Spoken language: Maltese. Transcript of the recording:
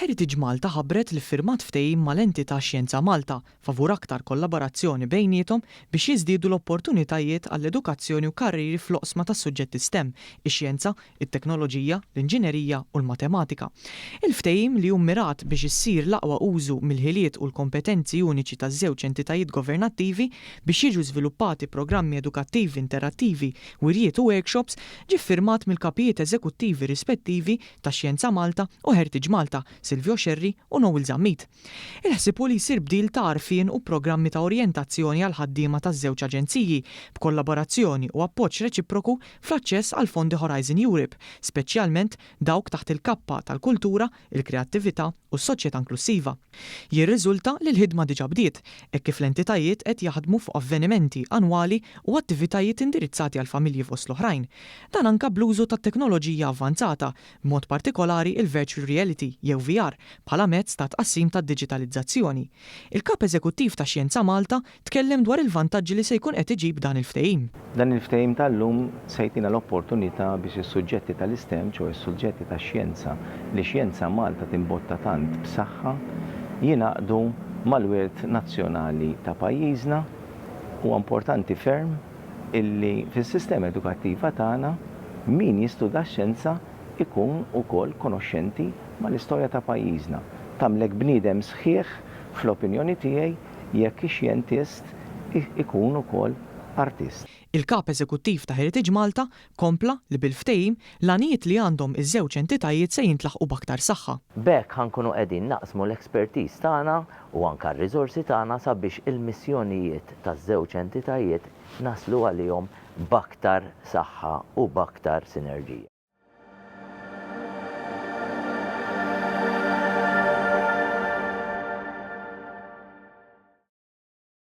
Heritage Malta ħabbret li ffirmat ftehim mal-entità Xjenza Malta favur aktar kollaborazzjoni bejniethom biex jiżdiedu l-opportunitajiet għall-edukazzjoni u karrieri fl-oqsma tas-suġġetti STEM, ix-xjenza, it-teknoloġija, l-inġinerija u l-matematika. Il-ftehim li hu mmirat biex issir l-aqwa użu mill-ħiliet u l-kompetenzi uniċi taż-żewġ entitajiet governattivi biex jiġu żviluppati programmi edukattivi interattivi, wirjiet u workshops ġie ffirmat mill-kapijiet eżekuttivi rispettivi ta' Xjenza Malta u Heritage Malta, Silvio Scerri u Noel Zammit. Il-ħsieb hu li jsir bdil ta' għarfien u programmi ta' orjentazzjoni għall-ħaddiema taż-żewġ aġenziji, b'kollaborazzjoni u appoġġ reċiproku fl-aċċess għall-fondi Horizon Europe, speċjalment dawk taħt il-kappa tal-kultura, il-kreattività u s-soċjetà inklussiva. Jirriżulta li l-ħidma diġà bdiet, hekk kif l-entitajiet qed jaħdmu fuq avvenimenti annwali u attivitajiet indirizzati għall-familji fost l-oħrajn. Dan anke bl-użu tat-teknoloġija avvanzata, b'mod partikolari il-virtual reality jew VR, bħala mezz ta' tqassim tad-diġitalizzazzjoni. Il-Kap Eżekuttiv ta' Xjenza Malta tkellem dwar il-vantaġġi li se jkun qed iġib dan il-ftehim. Dan il-ftehim tal-lum se jtina l-opportunità biex is-suġġetti tal-STEM, ċoe s-suġġetti tax-xjenza li Xjenza Malta timbotta tant b'saħħa, jingħaqdu mal-wirt nazzjonali ta' pajjiżna. Huwa importanti ferm illi fis-sistema edukattiva tagħna min jistuda x-xjenza ikun ukoll konoxxenti mal-istorja ta' pajjiżna. Tagħmlek bniedem sħiħ fl-opinjoni tiegħi jekk ix-xjentist ikun ukoll artist. Il-Kap Eżekuttiv ta' Heritage Malta kompla li bil-ftehim, l-għanijiet li għandhom iż-żewġ entitajiet se jintlaħqu b'aktar saħħa. B'hekk ħa nkunu qegħdin naqsmu l-expertise tagħna u anke r-riżorsi tagħna sabiex il-missjonijiet taż-żewġ entitajiet naslu għalihom b'aktar saħħa u b'aktar sinerġija.